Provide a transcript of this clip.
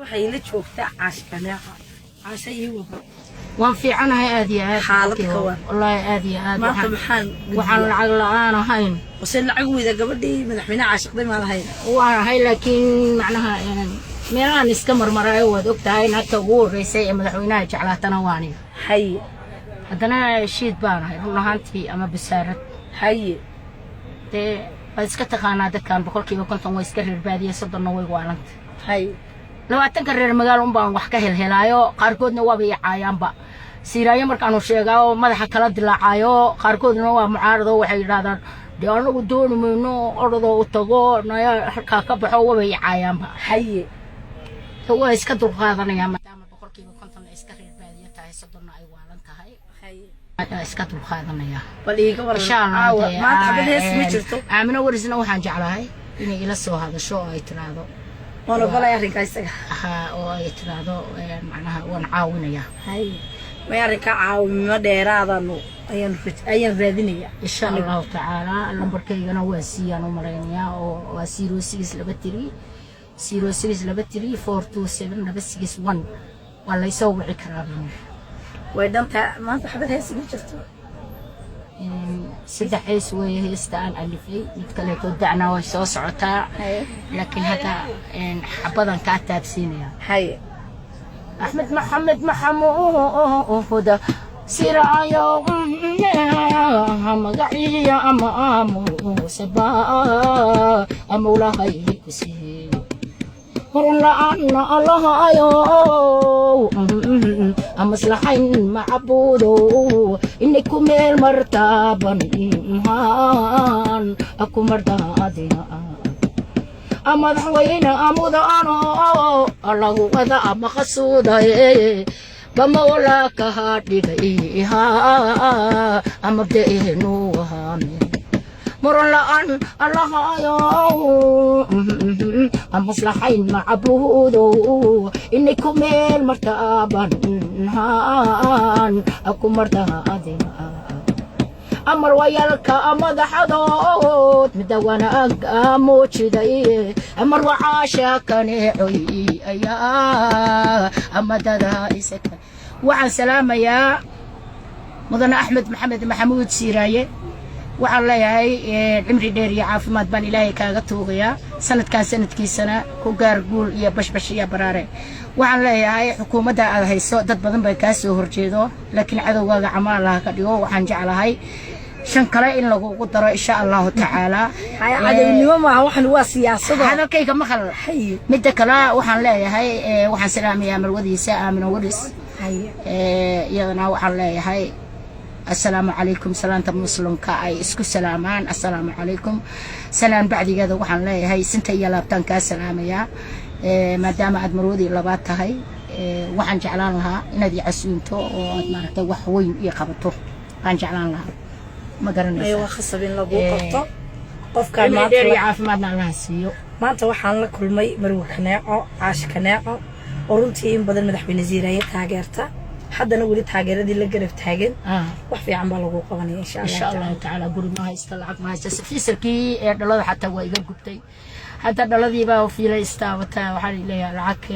Waxay ila joogtaa Caasha Kaneeco. Caasha, ii wada. Waan fiicanahay aad iyo aad. Xaalad ka war? Wallaahi aad iyo aad. Maanta waxaan maxaan waxaan lacag la-aan ahayn. Ose lacag weyda gabadhii madaxweynaha caashiqday maa lahayn? Waan ahay, laakiin macnaha meelahan iska marmaraayo waad og tahay. Naagta ugu horreysay ee madaxweynaha jeclaatana waani. Haddana shiid baan ahay run ahaantii ama basaarad. Dee waad iska taqaanaa, dadkan 50% waa iska reer baadiye, 30na way waalanta. 20ka reer magaalo un baan wax ka helhelaayo, qaarkoodna waaba i caayaanba. Siiraayo markaanu sheegaayo madaxa kala dilaacaayo. Qaarkoodna waa mucaarado, waxay yidhahdaan, "Dee anagu dooni mayno, orodoo u tago naya halkaa ka baxo." Waaba i caayaanba. Waa iska dulqaadanayaa maadaama 50% ay iska reer baadiye tahay, 30na ay waalan tahay. Waa iska dulqaadanaya. Bal iiga waran. Insha Allah. Caawa Dee, maanta xabad hees ma jirto. Aamino Warisna waxaan jeclahay inay ila soo hadasho oo ay tiraahdo. Waan ogolay arrinkaa isaga. Ha, oo ay tiraahdo macnaha waan caawinayaa. Haye, may arrinkaa caawimo dheeraadanu ayaan raadinayaa. Insha Allahu tacaala, lambarkaygana waa siiyaan u malaynayaa, oo waa 06 23 06 23 427261. Waa laysoo wici karaa buu. Way dhantaa. Maanta xabad hees ma jirto. Saddex hees weeye heesta aan alifay, mid kaleeto dacna way soo socotaa. Laakiin hadda xabadan kaa taabsiinaya. Axmed Maxamed Maxamuud Siraayo, magaciya ama aamusaba amawlahay ku siiyo horan la-aana Allahayo amaslaxayn macabudo inay ku meel martaaban aku mardaadina madaxweyne mudano lagu wada maqasuudaye bamawla kaha dhigay amabdeenu hame muran la'aan Allahayo amaslaxayn macabudo inay ku meel martaaban aku mardaadina amar wayalka madaxdood mida wanaag muujiday amar wacaasha kaneecoy ayaa amadada isaka. Waxaan salaamayaa mudane Axmed Maxamed Maxamuud Siiraaye. Waxaan leeyahay cimri dheer iyo caafimaad baan Ilaahay kaaga tuugayaa. Sanadkan sanadkiisana ku gaar guul iyo bashbash iyo baraare. Waxaan leeyahay xukuumadda aad hayso dad badan baa kaa soo horjeedo, laakiin cadowgaaga camaalaha ka dhigo. Waxaan jeclahay shan kale in lagugu daro, insha Allahu tacaala. Cadownimo maaha, waxan waa siyaasado. Hadalkayga maqal. Midda kale waxaan leeyahay waxaan salaamayaa marwadiisa Aamino Waris. Iyadana waxaan leeyahay assalaamu calaykum, salaanta muslimka ay isku salaamaan, assalaamu calaykum. Salaan bacdigeeda waxaan leeyahay sinta iyo laabtaan kaa salaamayaa. Maadaama aad marwadii labaad tahay, waxaan jeclaan lahaa inaad i casuunto oo aad maaragtay wax weyn ii qabato baan jeclaan lahaa, ma garanaysaa? Waa khasab in lagu qabto qofkaan. Cimri dheer iyo Maanta caafimaadna Allaha siiyo. Maanta waxaan la kulmay marwe Kaneeco, Caash Kaneeco, oo runtii in badan madaxweyne Ziiraaye taageerta, haddana weli taageeradii la garab taagan. Wax fiican baa lagu qabanaya, insha Insha Allah. Allahu tacaala. Guri ma haysta, lacag ma haysta, fiisarkii ee dhalada xataa waa iga gubtay. Hadda dhaladiibaa fiila istaabataa, waxaan leeyahay lacag.